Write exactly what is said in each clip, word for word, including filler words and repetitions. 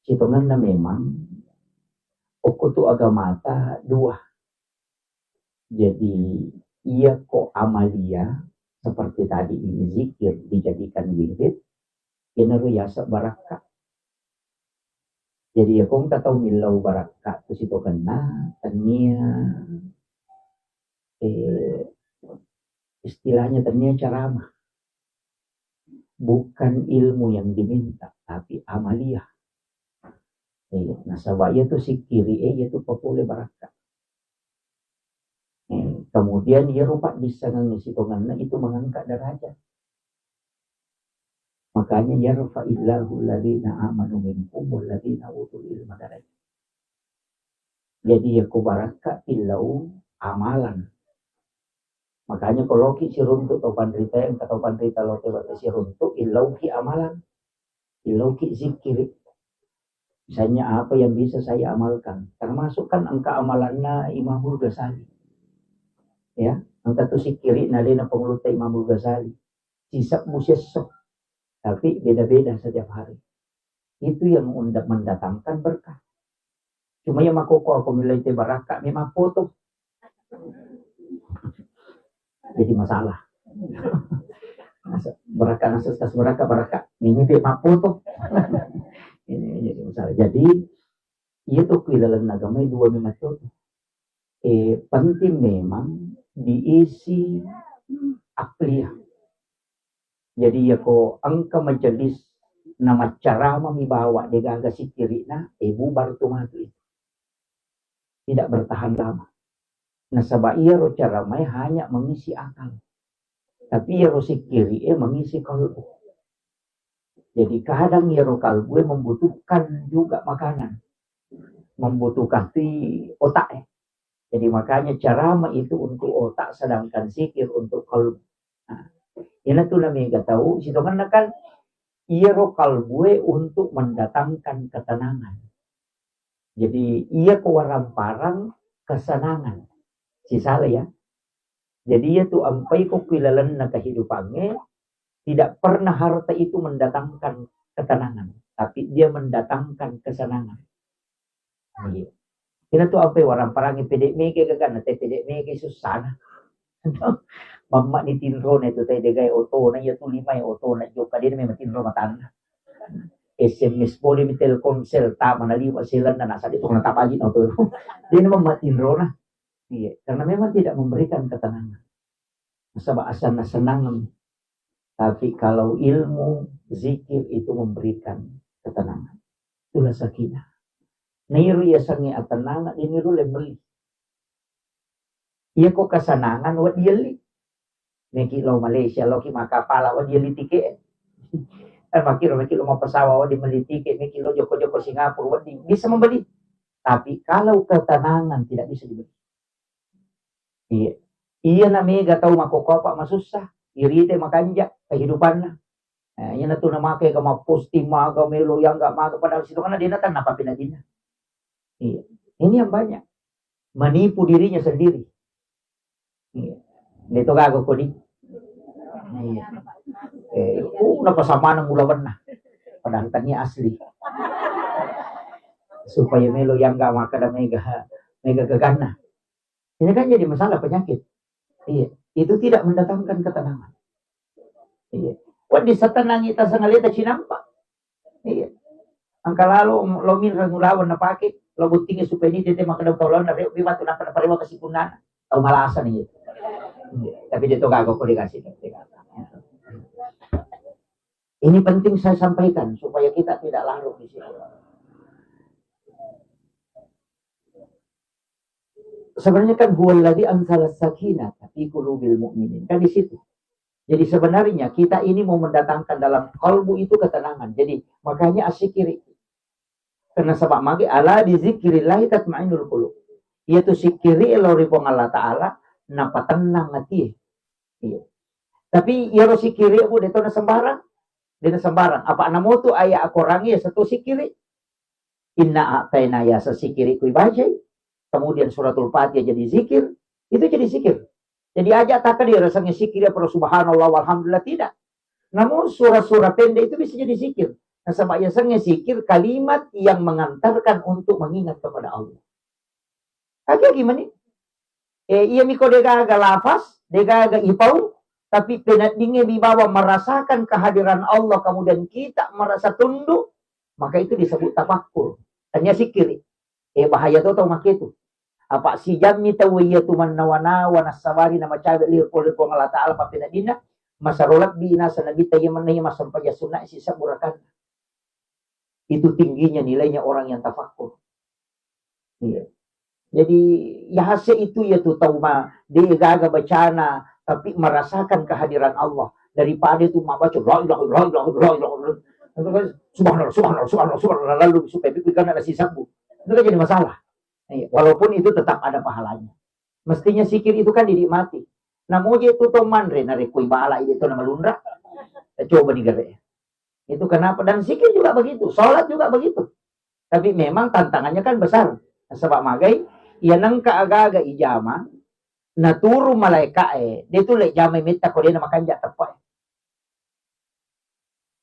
Sitongenna memang okko tu agamata dua. Jadi, iya ko amalia seperti tadi ini zikir dijadikan wirid, iyanaro yaseng barakka. Jadi, iya ko engka tau millau barakka tu sitongenna, tennia, eh, istilahnya tennia ceramah. Bukan ilmu yang diminta, tapi amalia. Eh, nasaba iya tu sikkiri e, iya tu papole barakka. Eh, kemudian iya rupa dissengengi sitongenna itu mengangkat derajat. Makanya yarfa'illahu alladhina amanu minkum walladhina utul ilma darajat. Jadi iya ko barakka illau amalan. Makanya ko loki siruntuk tau panrita, engka tau panrita lo tewwa siruntuk, illauki amalan, illauki zikkiri. Misalnya apa yang bisa saya amalkan, termasuk kan engka amalanna Imamul Ghazali. Ya, engka tu sikkiri na dena pengulutta Imamul Ghazali. Sisebbu siesso, tapi beda-beda setiap hari. Itu yang unda-, mendatangkan berkah. Cuma yang makkokkoe ko millau te barakka memang foto. Jadi masalah. Barakka, nasa tas barakka, barakka. Ini dia mappoto. Ini jadi masalah. Jadi, iya tu ku ilalenna agama dua memang tu. Eh, penting memang diisi akliyah. Jadi, iya ko engka majelis na maccarama mi bawa degaga sikkiri'na, eh, bubar tu matu itu. Tidak bertahan lama. Nasaba iyaro caramae hanya mengisi akal. Tapi iyaro sikkiri e mengisi kalbu. Jadi kadang iyaro kalbu e membutuhkan juga makanan. Membutuhkan si otak e. Jadi makanya carama itu untuk otak, sedangkan sikir untuk kalbu. Nah, iyana tu namega tau, sitongenna kan iyaro kalbu e untuk mendatangkan ketenangan. Jadi, iya ko waramparang kesenangan. Sisala ya. Jadi, iya tu ampai ko ku ilalenna kehidupannya, tidak pernah harta itu mendatangkan ketenangan, tapi dia mendatangkan kesenangan. Iya. Ina tu ampai waramparang pede mege gaganna, te pede mege susana. Mamma ni tinrona itu te degai otona, iya tu lima ya otona, joka dia memang tinro matanna. S M S pole mi Telkomsel, tama na liwa selanna, nasa de tona tabaji na oto. Dia memang matinrona. Iya, karena memang tidak memberikan ketenangan. Nasaba asanna senang. Tapi kalau ilmu, zikir itu memberikan ketenangan. Itulah sakinah. Niru iya sangi atenangan, niru le meli. Iya ko kesenangan, wa dielli. Meki lo Malaysia, lo ki makapala, wa dielli tiket. Eh, makiro, meki lo mau pesawat, wa dimeli tiket, meki lo joko-joko Singapura, wa di, bisa membeli. Tapi kalau ketenangan tidak bisa dibeli. Iya. Iya na mega tau makokopa masussa, irite makanja kehidupanna. Eh, iya na tu na make ga maposting maga melo yang ga maga padahal situ kan dia datang apa pinadina. Iya. Ini yang banyak. Menipu dirinya sendiri. Iya. Dia tu gago kodi. Iya. Eh, uh, napa samana mula wenna. Padahal tania asli. Supaya melo yang ga maga da mega, mega gaganna. Ini kan jadi masalah penyakit. Iya, itu tidak mendatangkan ketenangan. Iya. Wah, disatenangi tasangaleta cinampa. Iya. Angka lalo lo minra ngulawan na pake, lo buttingi supaya ini tete makkeda tolong na reo batu napa na parewa kasi punana. Tau malasa nih. Iya. Tapi dia to gago ko dikasih. Ini penting saya sampaikan supaya kita tidak larut di situ. Sebenarnya kan huwallazi anzala sakinata fi qulubil mu'minin. Kan di situ. Jadi sebenarnya kita ini mau mendatangkan dalam kalbu itu ketenangan. Jadi makanya asikiri. Karena sebab magi ala bi zikrillahi tatmainnul qulub. Iya tu sikiri lao ri Puang Allah Ta'ala, napatennang ati. Iya. Tapi iyaro sikiri, Bu, de to na sembarang. De na sembarang. Apa namotu ayat Al-Quran ya satu sikiri. Inna a'taina ya sesikiri kui bacai. Kemudian suratul Fatihah jadi zikir. Itu jadi zikir. Jadi aja takdir rasanya zikir ya para subhanallah walhamdulillah, tidak. Namun surah-surah pendek itu bisa jadi zikir. Nasaba yasengnge zikir kalimat yang mengantarkan untuk mengingat kepada Allah. Agi-agi mani. Eh, iya miko degaga lafaz, degaga ipau, tapi peneddingnge bibawa merasakan kehadiran Allah, kemudian kita merasa tunduk, maka itu disebut tafakkur. Tania zikir. Eh, bahaya to tau maketu. Apa sijammi tau iya tu mannawa-nawa nassabari na macawe liur pole Puang Allah Ta'ala pappeneddinna, masaro lebbi nasa Nabitta iya menna iya massempajang sunna sisebbu rakaat. Itu tingginya nilainya orang yang tafakkur. Iya. Jadi, yase itu ya tu tau ma, de gaga bacana, tapi merasakan kehadiran Allah. Daripada itu mabaca, "La ilaha illallah, la ilaha illallah, la ilaha illallah." Itu kan, "Subhanallah, subhanallah, subhanallah, subhanallah," lalu supaya pikir kan ada sisebbu. Itu kan jadi masalah. Iya, walaupun itu tetap ada pahalanya. Mestinya zikir itu kan dinikmati. Namoje tu to manre, narekko ibala itu nama lunra. Coba nih gare. Itu kenapa? Dan zikir juga begitu, sholat juga begitu. Tapi memang tantangannya kan besar. Sebab magai, iya nengka aga-aga ijama, naturu malaika e, dia tu le jama metta ko dia na makanja tepa.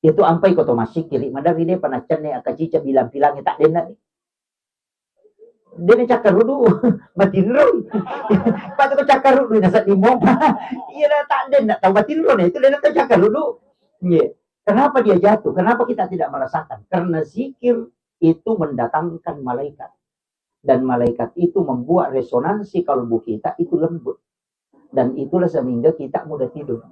Itu ampai ko to masikiri, madari dia panaccenne akacica bilang-bilang tak denna. Dia na cakkarudu, matinro. Pada ko cakkarudu nasa di mopa. Iya, tak denna tau matinro nih, itu dia na tau cakkarudu. Iya. Kenapa dia jatuh? Kenapa kita tidak merasakan? Karena zikir itu mendatangkan malaikat. Dan malaikat itu membuat resonansi kalbu kita itu lembut. Dan itulah sehingga kita mudah tidur.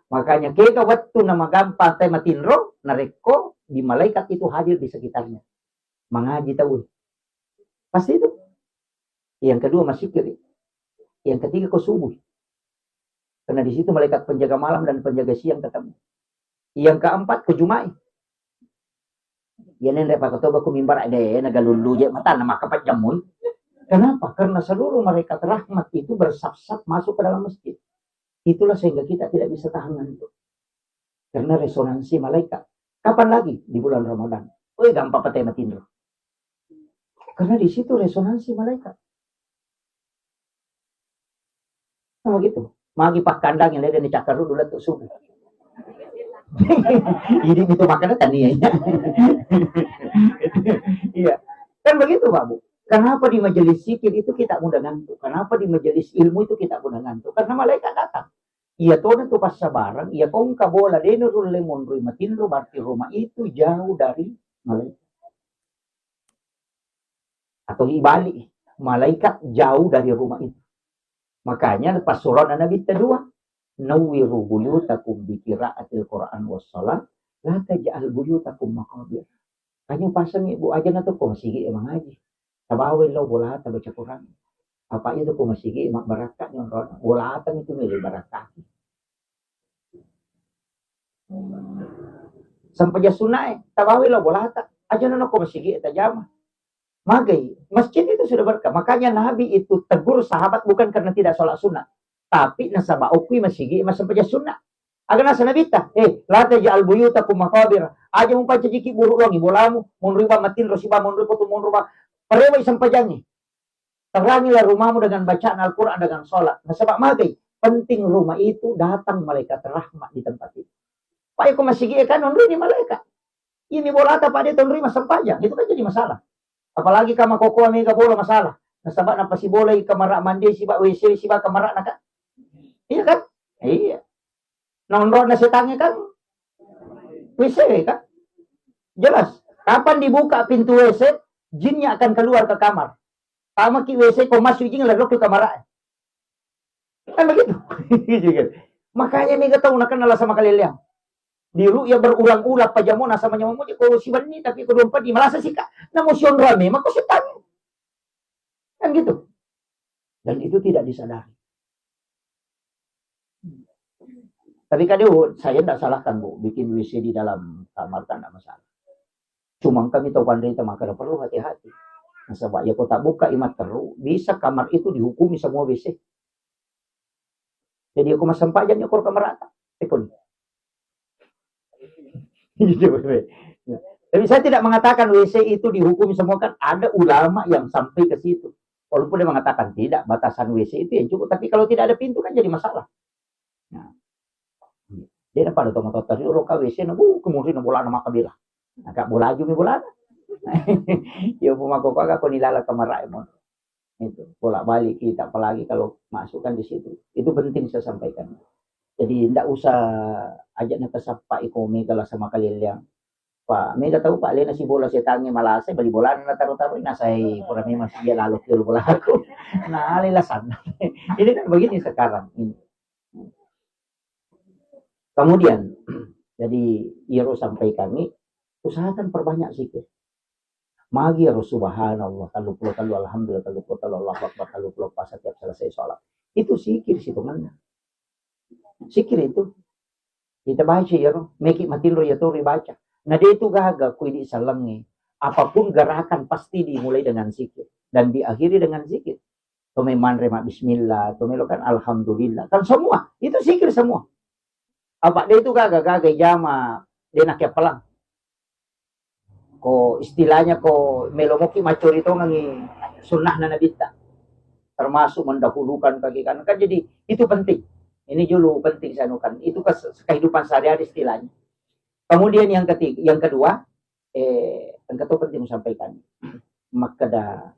Makanya kega wettu na magampang tai matinro, narekko di malaikat itu hadir di sekitarnya. Mangaji tau. Pasti itu. Yang kedua masikiri. Yang ketiga ko subuh. Karena di situ malaikat penjaga malam dan penjaga siang ketemu. Yang keempat ko jumai. Ya neng repaka toba ku mimbar de na galullu je mata na maka pajamui. Kenapa? Karena seluruh malaikat rahmat itu bersap-sap masuk ke dalam masjid. Itulah sehingga kita tidak bisa tahan ngantuk. Karena resonansi malaikat. Kapan lagi? Di bulan Ramadan. Woi, gampang patai matinro. Karena di situ resonansi malaikat. Nah, begitu. Magi pakkandang yang ada cakkarudu lettu subuh. Ini itu makanya tania ya. Iya. Kan begitu, Pak Bu. Kenapa di majelis zikir itu kita mudah ngantuk? Kenapa di majelis ilmu itu kita mudah ngantuk? Karena malaikat datang. Iya tona tu passabarang, iya kongka bola dena rulle monrui matinro, berarti rumah itu jauh dari malaikat. Atau ibalik, malaikat jauh dari rumah itu. Makanya pas surah Nabi kedua, "Nawwiru buyutakum bi qiraatil Qur'an was shalah, la taj'al buyutakum maqabir." Hanya pasang ibu aja na tu ko masigi mangaji. Tabawa lo bolata baca Quran. Apa itu ko masigi mak barakka ni orang bolata itu milih barakka. Sempajang sunnae, tabawa lo bolata. Aja na ko masigi tajama. Magai, masjid itu sudah berkah. Makanya Nabi itu tegur sahabat bukan karena tidak sholat sunnah, tapi nasaba okui masigi massempajang sunnah. Aga nasa Nabitta, eh, la taj'al buyutakum maqabir. Aja mupancajiki buru longi bolamu, monrui ba matinro siba monrui potu monrui ba. Parewai sempajangi. Terangilah rumahmu dengan bacaan Al-Quran, dengan sholat. Nasaba magai, penting rumah itu datang malaikat rahmat di tempat itu. Pak, ko masigi kan onrui ni malaikat. Ini bolata pada tonrui massempajang, itu kan jadi masalah. Apalagi kama kokoa mega bola masalah. Nasaba napasibolai kamara mandi siba W C siba kamara naka. Iya kan? Iya. Nonrona setangnge kan? W C kan? Jelas. Kapan dibuka pintu W C, jinnya akan keluar ke kamar. Tamaki W C ko masuk jin lalo ke kamar. Kan begitu. Gitu kan. Makanya mega tau nakana lasa makaleleang. Di ru'ya berulang-ulang pajamona sama nyawa muji ko siwenni tapi ko dua empat di malasa sika. Namo sionrame mako setan. Kan gitu. Dan itu tidak disadari. Tapi kadang saya tidak salahkan, Bu, bikin W C di dalam kamar kan tidak masalah. Cuma kami tahu pandai maka perlu hati-hati. Nasaba ya kota buka imat teru, bisa kamar itu dihukumi semua W C. Jadi aku masempajang ya kor kamar rata. Tekon. Tapi saya tidak mengatakan W C itu dihukum semua, kan ada ulama yang sampai ke situ. Walaupun dia mengatakan tidak, batasan W C itu yang cukup. Tapi kalau tidak ada pintu kan jadi masalah. Nah, dia pada tomat tadi orang K W C na, uh, kemudian bola nama kabila. Maka bolaju mi bolana. Iya, pemako ko aga ko nilala kamarae mo. Itu, bolak-balik kita, apalagi kalau masukkan di situ. Itu penting saya sampaikan. Jadi, ndak usah ajak na tasappa iko mega lah sama kalian liang. Pak, mega tahu, Pak, lena si bola setangnge malasa, bali bolana na taro-taro, nasai pura memang si dia lalu kiul bola aku. Nah, alai lasanna. Ini kan begini sekarang. Ini. Kemudian, jadi iyaro sampaikangngi, usahakan perbanyak zikir. Magi iyaro subhanallah, tellu pulo tellu, alhamdulillah, tellu pulo tellu, Allahu Akbar, tellu pulo empat setiap selesai sholat. Itu zikir sitongenna. Zikir itu. Kita baca iyaro, meki matinro iya toro baca. Nah, de tu gaga ku idi sellengnge. Apapun gerakan pasti dimulai dengan zikir dan diakhiri dengan zikir. To me manre ma bismillah, to melo kan alhamdulillah. Kan semua, itu zikir semua. Apa de itu gaga, gaga jama de nakke pelang. Ko istilahnya ko melo moki macori tongengi sunnahna nabitta. Termasuk mendahulukan kaki kanan. Kan jadi itu penting. Ini dulu penting saya anukan. Itu kes-, kehidupan sehari-hari istilahnya. Kemudian yang ketiga, yang kedua, eh, engka to penting sampaikan. Makkeda,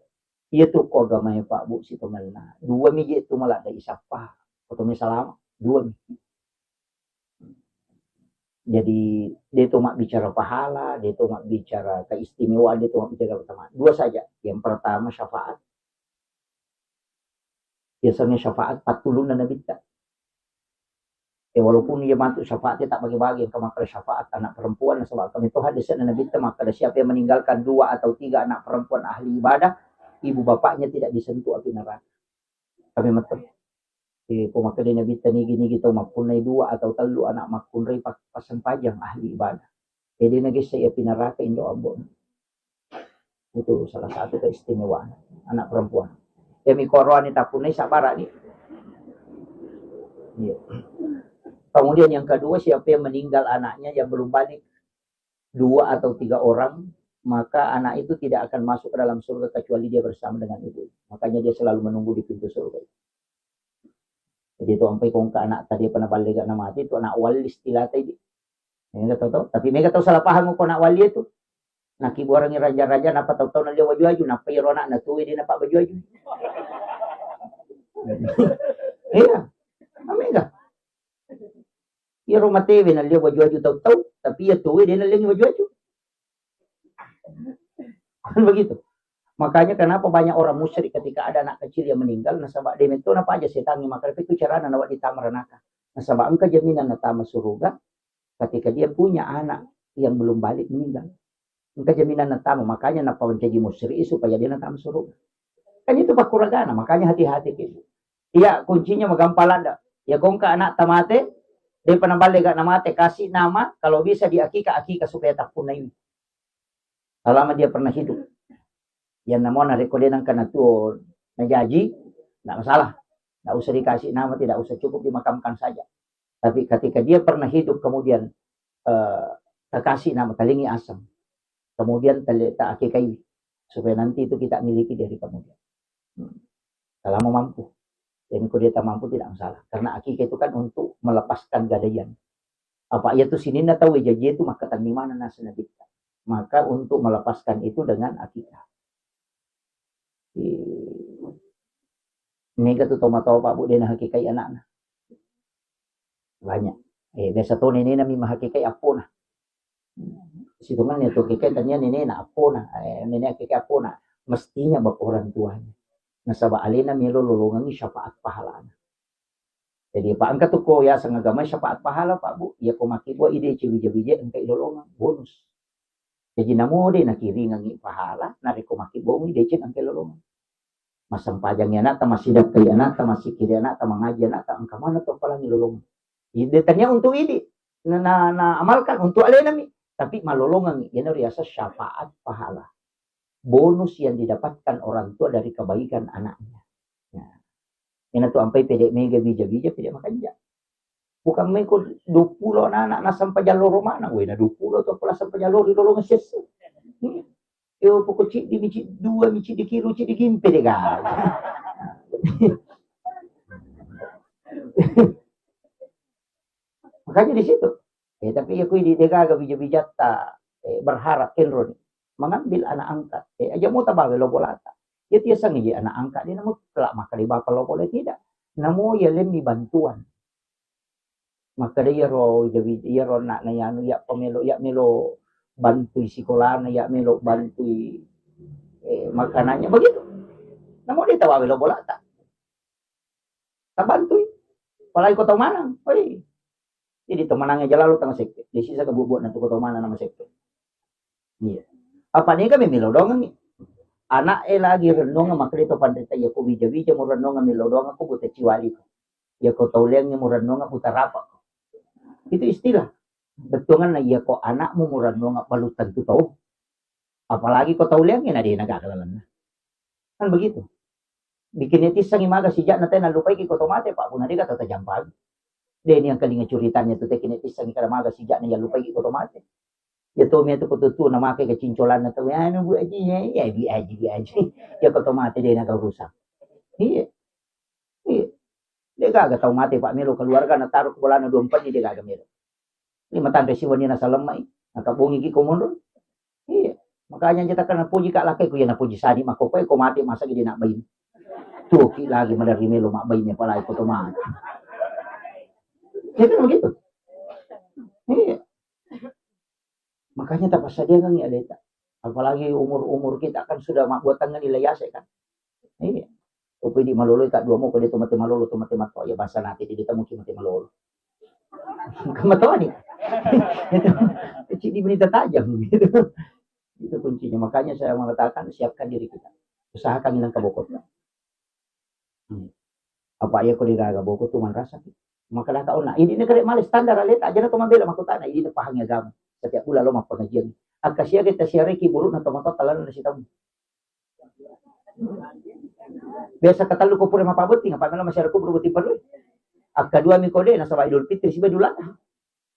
iya tu ko agamae Pak Bu sitongenna. Dua mi je tu maladde isappa. Ko to me salama, dua mi. Jadi, de to mabbicara pahala, de to mabbicara keistimewaan, de to mabbicara keutamaan. Dua saja. Yang pertama syafaat. Biasanya syafaat pattulunna nabitta. Eh, walaupun iya matu syafaat tak bagi-bagi, engka makkeda syafaat anak perempuan, nasaba kami to hadisnya nabitta makkeda siapa yang meninggalkan dua atau tiga anak perempuan ahli ibadah, ibu bapaknya tidak disentuh api neraka. Kami metu. Eh, ko makkeda nabitta nigi-nigi tau mappunnai dua atau tellu anak makkunrai pa-, passempajang ahli ibadah. Jadi nagessa api neraka indo ambo. Itu salah satu keistimewaan anak perempuan. Ya, mi koroani tapunnai sabara ni. Iya. Kemudian yang kedua, siapa yang meninggal anaknya yang belum balik, dua atau tiga orang, maka anak itu tidak akan masuk ke dalam surga kecuali dia bersama dengan ibu. Makanya dia selalu menunggu di pintu surga. Jadi tu ampai kongka anak tadi pernah balik gak nama itu anak wali istilah tadi. Mega tau, tau. Tapi mega tau salah paham ko anak wali itu. Naki buarangi raja-raja, napa tau-tau nalia waju-waju, napa iro anak na tuwe dia napa baju-waju. Iya, mega. Iro matewe nalia waju-waju tau-tau, tapi iya tuwe dia nalia waju-waju. Kan begitu. Makanya kenapa banyak orang musyrik ketika ada anak kecil yang meninggal, nasaba demetto napa aja setangi maka itu carana nawa ditama ranaka. Nasaba engka jaminan natama suruga, ketika dia punya anak yang belum balik meninggal. Engka jaminan natama, makanya napawancaji musyrik supaya dia natama suruga. Kan itu pakkuragana, makanya hati-hati ki. Iya, kuncinya magampang ladda. Ya kongka anak tamate, depa naballe gak namate, kasih nama, kalau bisa di akika, akika supaya tapunna ini. Selama dia pernah hidup. Yang namanya rekode nang kana tuo najaji, nggak masalah. Nggak usah dikasih nama, tidak usah, cukup dimakamkan saja. Tapi ketika dia pernah hidup, kemudian, eh, terkasih nama, talingi asam, kemudian tele-, tak akikaiwi, supaya nanti itu kita miliki dari kemudian. Hmm. Selama mampu. Jadi kalau dia tak mampu, tidak masalah. Karena akikah itu kan untuk melepaskan gadaian. Apa iya tu sininna tau jaji itu maka tannimana nasi nabitta. Maka untuk melepaskan itu dengan akikah. Eh, mega tu tomatoa Pak Bu, de nahakikai anakna. Banyak. Eh, biasa to nenena mi mahakikai appona. Sitongannya tu hakikai tania nenena appona, eh, nene hakikai appona. Mestinya bak orang tuanya. Nasaba alena melo lolongangi syafaat pahalana. Jadi, Pak, engka tu ko yaseng agama syafaat pahala, Pak Bu. Iya ko makkibua i deceng wija-wija engka i lolongang, bonus. Jadi, namo de nakiringangi pahala, narekko makkibua i deceng engka i lolongang. Massempajang anakta, massidakkai anakta, massikiri anakta, mangaji anakta, engka mana tu appalangi lolongang. Ide tania untuk idi, na, na, na amalkan untuk alena mi, tapi malolongangi, iyana riaseng syafaat pahala. Bonus yang didapatkan orang tua dari kebaikan anaknya. Nah, ina tu ampai pede mega bija-bija, pede makanja. Bukan meko dua puluh anak-anak nasempajang loro mana, wena dua puluh atau pula sempajang loro, loro ngesesse. Hmm. Yo poko ciddi mi, ciddi dua mi, ciddi kilu, ciddi gimpe de gaga. Makanya di situ. Eh, tapi ya kui di degaga bija-bijatta, eh, berharap kenroni mengambil anak angkat. Eh, aja mau tabawa lo bolata. Ya tiasang aja anak angkat dia namu kelak maka di bapak lo boleh tidak. Namu ya lemmi bantuan. Makkeda iyaro jawi, iyaro ana'na iyanu, iya pamelo, iya melo bantui sikolana, iya melo bantui, eh, makanannya, begitu. Namo de' tawawe lo bolata. Tabantui. Apalagi ko tau manang. Oi. Jadi tau manangnya jalalu tama sekke. Desi saka bubu na tu ko tau manang nama sekke. Iya. Apa nega memelo dongangi. Anak e lagi renungan makkeda to panrita, iya ko wija-wija mo renungan melo dongan ko buta ciwali ko. Iya ko tau leang mo renungan buta rapa ko. Itu istilah. Bettuanna iya ko anakmu mo renungan balu tentu tau. Apalagi ko tau leang na de' na gaga lalenna. Kan begitu. Bikin netissangi maga sijak na tena lupaiki ko to mate, Pak, puna dega tau tajampang. De' ni angkalinga curitanya tu teki netissangi kada maga sijak na ya lupaiki ko to mate. Ya to mia tu ko tu na make ke cincolanna tu, anu, Bu Aji, ya, ya, Bu Aji, Bu Aji. Ya ko to mate de' na kau rusak. Iya. Iya. De' gaga tau mate, Pak, melo keluarga na taruh bolana dua empat ni de' gaga melo. Lima tanre siwani na salemmai, na kabongi ki ko monro. Iya. Makanya jata kana puji ka lakai ku ya na puji sadi mako ko mate masa gede nak bayi. Tuh ki lagi madari melo mak bayinya palai ko to mate. Ya kan begitu. Iya. Makanya tapassadiakangngi aleta. Apalagi umur-umur kita kan sudah mabbuatangngi nilai ase kan. Iya. Ko pidi malolo ka dua mo ko de' to mate malolo to mate matto ya basa nate de' tamu ki mate malolo. Kamatoni. Itu, itu di berita tajam gitu. Itu kuncinya. Makanya saya mengatakan siapkan diri kita. Usahakan hilang kebokotnya. Hmm. Apa iya ko de' gaga boko tu manrasaki. Maka daka ona, idi ne kare male standar aleta aja na to mabela makutana, idi ne pahangi agama. Setiap bulan lo mappengajian. Akka siaga ta siareki burukna to matoa talana na sitaung. Biasa katellu ko pura mapabotting, apa melo masyarakat kubur botting perlu. Akka dua mi ko de' nasaba Idul Fitri siba Idul Adha.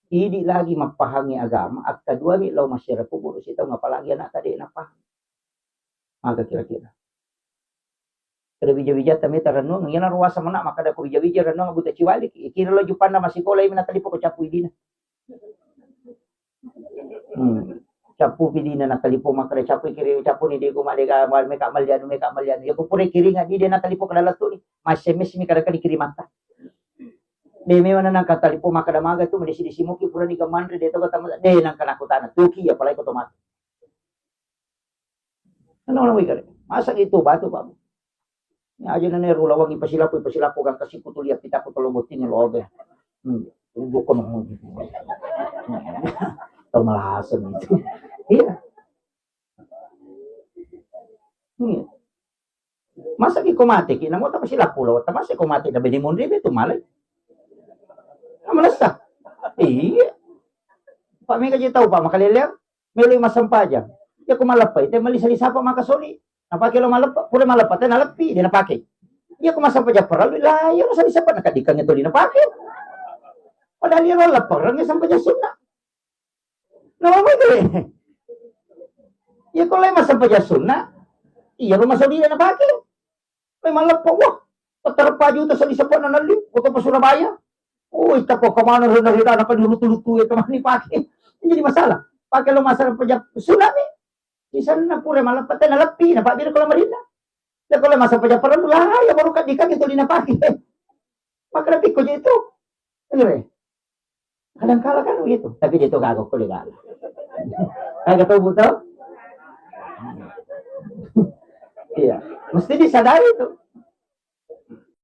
Idi lagi mappahangi agama, akka dua mi lao masyarakat kubur sitaung apalagi anak ta de' napahang. Maka kira-kira. Kada wija-wija tameta rennuang, iyana ruasa mena makkada ko wija-wija rennuang buta ciwaliki. Kira lo jupanna masikola imi natalippo ko cappu idina. Hmm. Cappu pidina natalippo makkada cappu kiri cappu ni dego madega meka malianu meka malianu. Ya ko pura kiringa di de' natalippo kada lettu ni. Ma S M S mi kada kali kirimatta. De' memang nangka talippo makkada maga tu madisi-disi muki pura ni gamanre de' to kata de' nangka nakutana. Tuki ya apalagi ko to mate. Anu, anu, wigare. Masa gitu batu, Pak? Ya, aja nene rulawangi pasilapu, pasilapu kan kasi kutulia kita ku tolo botting lo be. Hmm, dukun. Tau malasan itu. Iya. Iya. Masa ki ko mate ki, namo ta pasilapu lo, ta masa ko mate da bene monri be tu malai. Amalasa. Iya. Pak mega je tau, Pak, makaleleang. Melo massempajang. Iya ko maleppa, te mali sali sapa maka soli. Napake lo maleppa, pura maleppa, te naleppi, de' napake. Iya ko massempajang parellu, lah, iya lo sali sapa nakaddikangngi toli napake. Padahal iya lo leppereng sempajang sunna. Nah, apa itu? Iya ko lai massempajang sunna, iya lo masoli de' napake. Memang leppa, wah, pattareppa juta sali seppa'na nalli, kota pa Surabaya. Oh, ita ko kemana rena rena apa dirutu-rutu ya kemana pake. Jadi masalah. Pake lo masalah pejak tsunami. Di sana pura maleppa te naleppi, napabbiri ko lamarinna. Ya kalau masa pejak perlu lah, ya baru kan dikaki itu dina pake. Maka lebih ko itu. Kadang kala kan begitu, tapi dia tuh kagok ko de' gaga. Kagak tahu betul. Iya, mesti disadari itu.